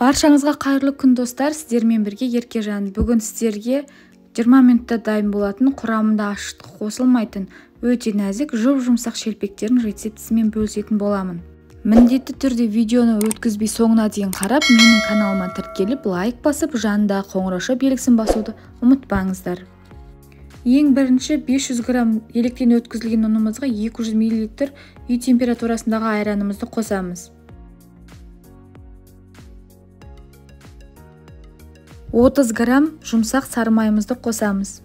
Баршаңызға қайырлы күн, достар, сіздермен бірге Еркежан. Бүгін сіздерге 20 минутта дайын болатын, құрамында ашытқы қосылмайтын, өте нәзік, жұп-жұмсақ шелпектердің рецептісімен бөлісетін боламын. Міндетті түрде видеоны өткізбей соңына дейін қарап, менің каналыма тіркеліп, лайк басып, жанындағы қоңырауша белгісін басуды ұмытпаңыздар. Ең бірінші 500 грамм електен өткізілген ұнымызға 200 мл үй температурасындағы айранымызды қосамыз. 30 грамм жұмсақ сары майымызды қосамыз.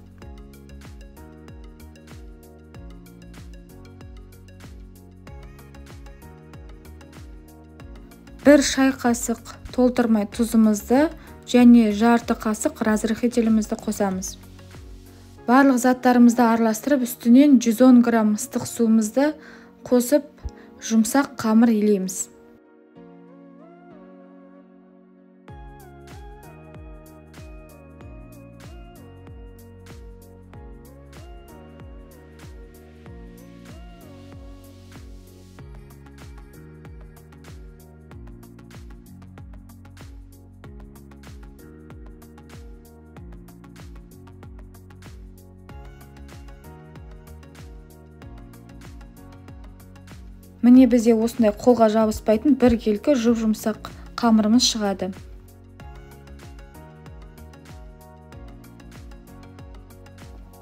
1 шай қасық толтырмай тұзымызды және жарты қасық разрыхлителімізді қосамыз. Барлық заттарымызды араластырып, үстінен 110 грамм ыстық суымызды қосып, жұмсақ қамыр илейміз. Міне бізде осындай қолға жабыспайтын біркелкі жұп-жұмсақ қамырымыз шығады.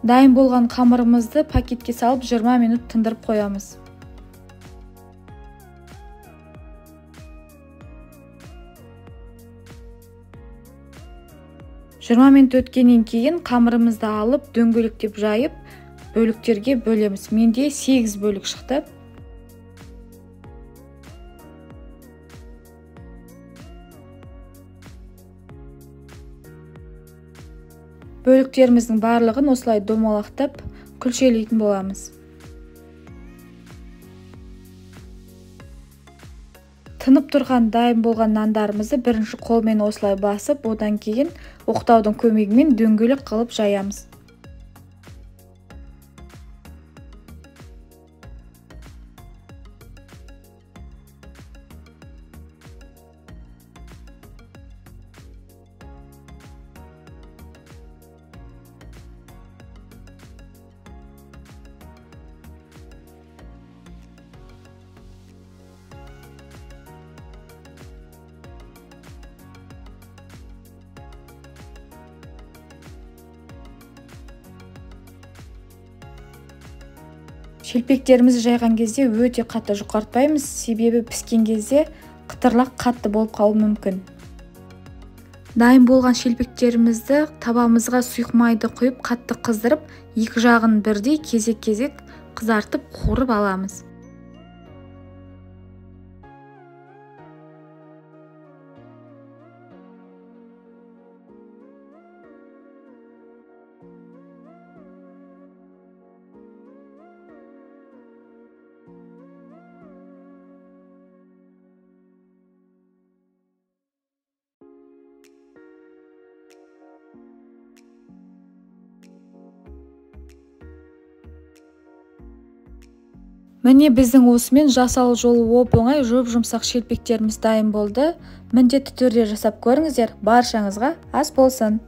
Дайын болған қамырымызды пакетке салып 20 минут тындырып қоямыз. 20 минут өткеннен кейін қамырымызды алып дөңгелектеп жайып бөліктерге бөлеміз. Менде 8 бөлік шықты. Бөліктеріміздің барлығын осылай домалақтап күлшелейтін боламыз. Тынып тұрған дайын болған нандарымызды бірінші қолмен осылай басып, одан кейін оқтаудың көмегімен дөңгелек қылып жаямыз. Шелпектерімізді жайған кезде өте қатты жұқартпаймыз, себебі піскен кезде қытырлақ қатты болып қалуы мүмкін. Дайын болған шелпектерімізді табамызға сұйық майды құйып, қатты қыздырып, екі жағын бірдей кезек-кезек қызартып қуырып аламыз. Міне біздің осымен жасалу жолы оп-оңай жұп-жұмсақ шелпектеріміз дайын болды. Міндетті түрде жасап көріңіздер. Баршаңызға ас болсын.